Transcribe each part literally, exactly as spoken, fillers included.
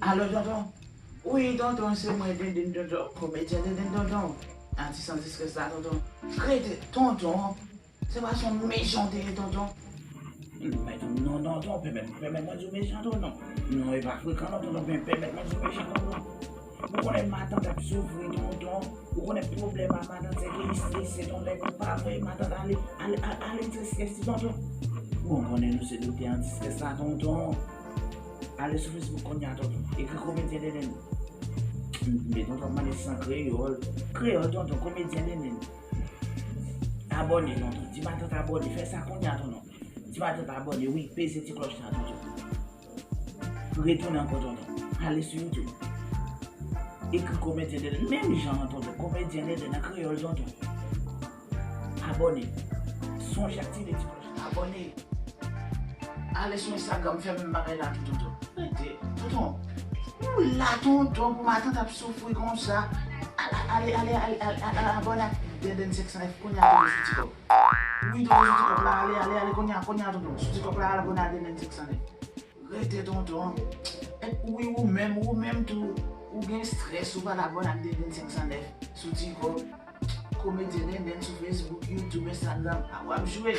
Alo, tonton? Wi, tonton, se mwen, Denden, tonton. Komedyen Denden, tonton. Atis an distrès la, tonton. Rete, tonton. Se pa son mechan w te ye, tonton. Men non, tonton, pèmèt, pèmèt mwen di w mechan, tonton. Non, e pa frekan, non, tonton, men pèmèt mwen di w mechan, tonton. Ou konnen matant ap soufri, tonton. Ou konnen pwoblèm a matant, se ke li strese, tonton, e pa vre, matant ale, ale, ale, ale, li strese, tonton. Bon, konnen nou se doktè antistrès la, tonton. Ale sou Facebook kounye a, tonton. Ekri Komedyen Denden. Men tonton ap mande san kreyòl. Kreyòl, tonton, Komedyen Denden. Abòne, tonton. Di matant abòne. Fè sa kounye a, tonton. Di matant abòne, wi. Peze ti klòch la, tonton. Retounen ankò, tonton. Ale sou YouTube. Ekri Komedyen Denden. Menm jan an, tonton. Komedyen Denden an kreyòl, tonton. Abòne. Sonje aktive ti klòch la. Abòne. Ale sou Instagram, fè menm bagay la tou, tonton. Rete, tonton. Ou la, tonton, pou matant ap soufri konsa. Ale, ale, ale, ale, ale, ale, abòne ak Denden senk san nèf kounye a, tonton, sou TikTok. Wi, tonton, sou TikTok la, ale, ale, ale, kounye a, kounye a, tonton. Sou TikTok la, abòne ak Denden senk san nèf. Rete, tonton. E wi, ou menm, ou menm tou, ou gen strès, ou pa t abòne ak Denden senk san nèf sou TikTok. Komedyen Denden sou Facebook, YouTube, Instagram. A w ap jwe.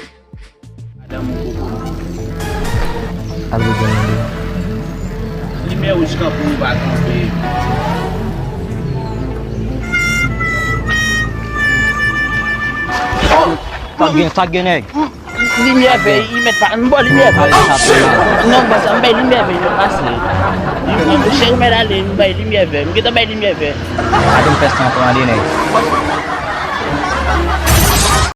Madanm ou poko mouri. Al rejoine li. Limyè wouj kanpe ou pa kanpe. Oh! Sa k gen, sa k gen, nèg? Limyè vè, li mèt pa, m ba w limyè vè. Non, bòs, m bay limyè vè, li mèt pase. Cheri mèt ale, m bay limyè vè. M gentan bay limyè vè. Gade m fè san pran de nèg.